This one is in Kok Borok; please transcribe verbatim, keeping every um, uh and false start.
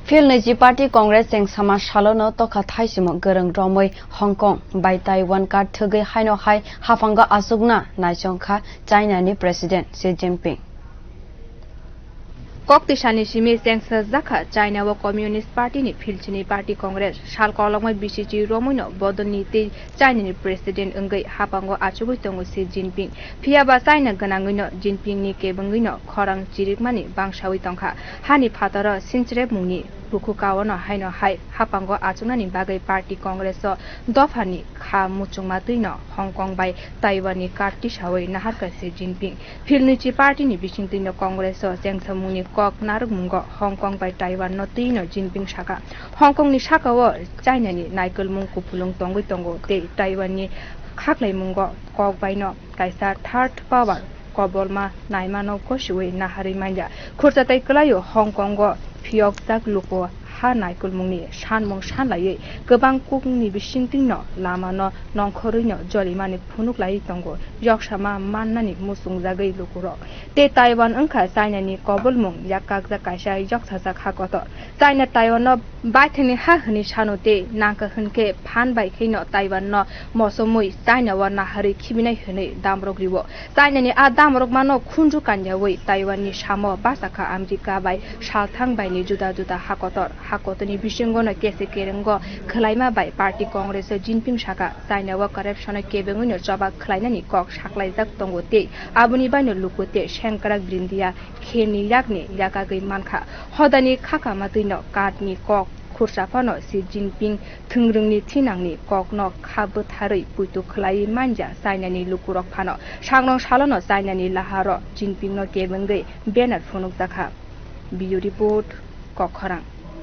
Phil niji party Congress chengsama salono tokha thaisimo gorong romwi Hong Kong bai Taiwan kar thwgwi haino hai haphango achukna naichongkha China ni President Xi Jinping. Kok tisani simi chengsa jakha China o Communist Party ni philchini party Congress sal kolokma bisichi romwino bodolni tei China ni President wngwi haphango achugwi tongo Xi Jinping. Phiya ba China gwnangwino Jinping ni kebengwino khorang chirikmani bangsawi tongkha. Hani phataro sinchirepmungni bukhukaono haino hai haphango achuknani bagwi party Congress o dophani kha muchungma twino Hong Kong bai Taiwan ni kar tisawi naharkha Xi Jinping. Philnwichi party ni bisingtwino Congress o chengsamungni kok narwkmungo Hong Kong bai Taiwan no twino Jinping saka. Hong Kong ni saka o China ni naikolmung kupulung tongwi tongo tei Taiwan ni khaklaimungo kok baino kaisa third power kobolma naimano gosiwi naharwi manya. Khurcha tei kwlaio Hong Kong o phiyokjak luku ha naikolmungni sanmung sanlaiwi kwbang kukni bisingtwino lamano nongkhorwino jolimani phunuklaiwi tongo, yoksama mannani muchungjagwi lukurok. Tei Taiwan wngkha China ni kobolmung yakkakjak kaisa yoksajak ha kotor. China Taiwan no baithangni ha hwnwi sano tei nangkha hwnkhe phan bai kheno Taiwan no mosomwi China o naharwi khibinai hwnwi damrok rio. China ni a damrok mano khunju kanyawi Taiwan ni samo bachakha America bai salthang bai ni juda juda ha kotor. Ha kotor ni bisingo no kese kerengo khwlaima bai party Congress o Jinping saka China o corruption o kebengwi no choba khwlainani kok saklaijak tongo tei aboni bai no luku tei sengkrak brindia khe ni yakni yakagwi mankha. Hodani khakama twino katni kok khursa phano Xi Jinping thwngrwngni thinangni kokno kha bwtharwi puitu khwlaiwi manja China ni lukurok phano. Sangrong salono China ni laharo Jinping no kebengwi banner phunukjakha. Bureau Report, Kokkhorang.